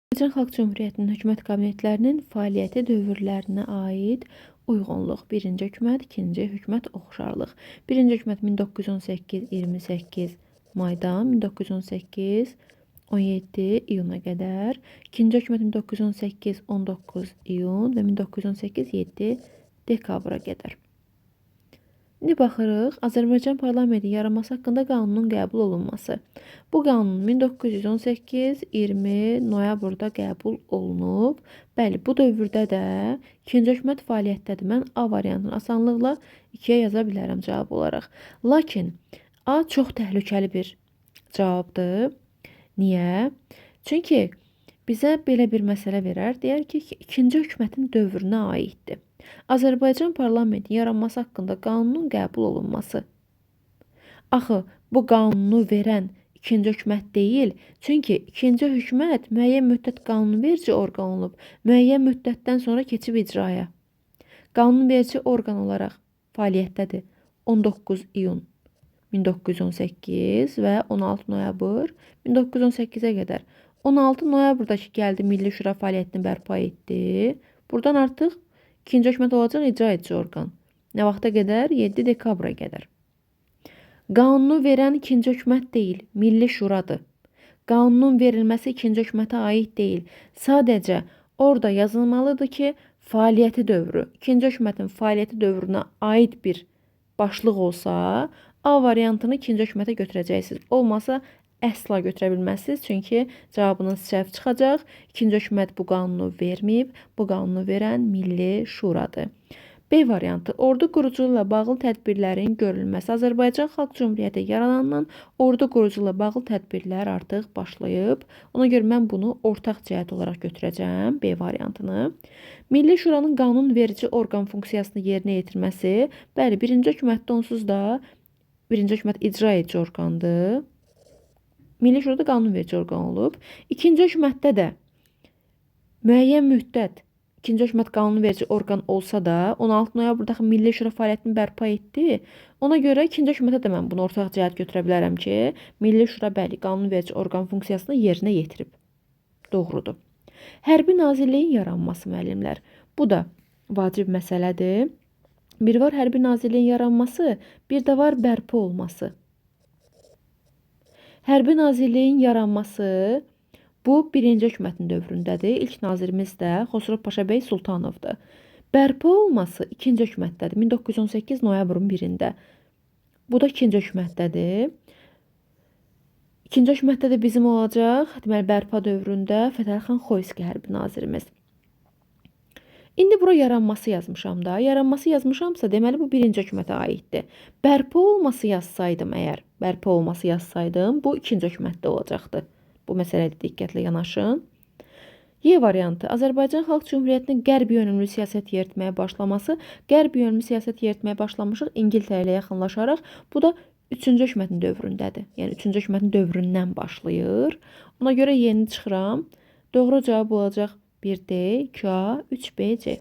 Azərbaycan Xalq Cümhuriyyətinin hökumət kabinetlərinin fəaliyyəti dövrlərinə aid uyğunluq. Birinci hökumət, ikinci hökumət oxşarlıq. Birinci hökumət 1918-28 maydan 1918-17 iyuna qədər. İkinci hökumət 1918-19 iyun və 1918-7 dekabra qədər. İndi baxırıq Azərbaycan parlamenti yaranması haqqında qanunun qəbul olunması. Bu qanun 1918-20 noyabrda qəbul olunub. Bəli, bu dövrdə də ikinci hökumət fəaliyyətdədir. Mən A variantını asanlıqla 2-yə yaza bilərəm cavab olaraq. Lakin A çox təhlükəli bir cavabdır. Niyə? Çünki bizə belə bir məsələ verər. Deyər ki, ikinci hökumətin dövrünə aiddir. Azərbaycan parlamentinin yaranması haqqında qanunun qəbul olunması. Axı bu qanunu verən ikinci hökumət deyil. Çünki ikinci hökumət müəyyən müddət qanunverici orqan olub, müəyyən müddətdən sonra keçib icraya. Qanunverici orqan olaraq fəaliyyətdədir. 19 iyun 1918 və 16 noyabr 1918-ə qədər. 16 noyabrdakı gəldi Milli Şura fəaliyyətini bərpa etdi. Buradan artıq ikinci hökumət olacaq icra edici orqan. Nə vaxta qədər? 7 dekabra qədər. Qanunu verən ikinci hökumət deyil, Milli Şuradır. Qanunun verilməsi ikinci hökumətə aid deyil. Sadəcə orada yazılmalıdır ki, fəaliyyəti dövrü, ikinci hökumətin fəaliyyəti dövrünə aid bir başlıq olsa, A variantını ikinci hökumətə götürəcəksiniz. Olmasa əsla götürə bilməzsiniz, çünki cavabınız səhv çıxacaq. İkinci hökumət bu qanunu verməyib, bu qanunu verən Milli Şuradır. B variantı: ordu quruculuğu ilə bağlı tədbirlərin görülməsi. Azərbaycan Xalq Cümhuriyyəti yaranandan ordu quruculuğu ilə bağlı tədbirlər artıq başlayıb. Ona görə mən bunu ortaq cəhət olaraq götürəcəm, B variantını. Milli Şuranın qanunverici orqan funksiyasını yerinə yetirməsi. Bəli, birinci hökumətdə onsuz da birinci hökumət icra edici orqandır. Milli Şurada qanunverici orqan olub. İkinci hökumətdə də müəyyən müddət ikinci hökumət qanunverici orqan olsa da 16 noyabrda Milli Şura fəaliyyətini bərpa etdi. Ona görə ikinci hökumətə də mən bunu ortaq cəhət götürə bilərəm ki, Milli Şura bəli, qanunverici orqan funksiyasını yerinə yetirib. Doğrudur. Hərbi Nazirliyin yaranması müəllimlər. Bu da vacib məsələdir. Bir var Hərbi Nazirliyin yaranması, bir də var bərpa olması. Hərbi Nazirliyin yaranması bu birinci hökumətin dövründədir. İlk nazirimiz də Xosrov Paşabəy Sultanovdur. Bərpa olması ikinci hökumətdədir. 1918 noyabrın 1-də. Bu da ikinci hökumətdədir. İkinci hökumətdə də bizim olacaq. Deməli, bərpa dövründə Fətəli xan Xoyski hərbi nazirimiz. İndi bura yaranması yazmışam da. Yaranması yazmışamsa, deməli bu birinci hökumətə aiddir. Bərpa olması yazsaydım əgər, bərpa olması yazsaydım, bu ikinci hökumətdə olacaqdı. Bu məsələyə diqqətlə yanaşın. Y variantı: Azərbaycan Xalq Cümhuriyyətinin qərb yönümlü siyasət yeritməyə başlaması. Qərb yönümlü siyasət yeritməyə başlamışıq İngiltərə ilə yaxınlaşaraq. Bu da 3-cü hökumətin dövründədir. Yəni 3-cü hökumətin dövründən başlayır. Ona görə yeni çıxıram. Doğru cavab olacaq 1D, 2A, 3B, C.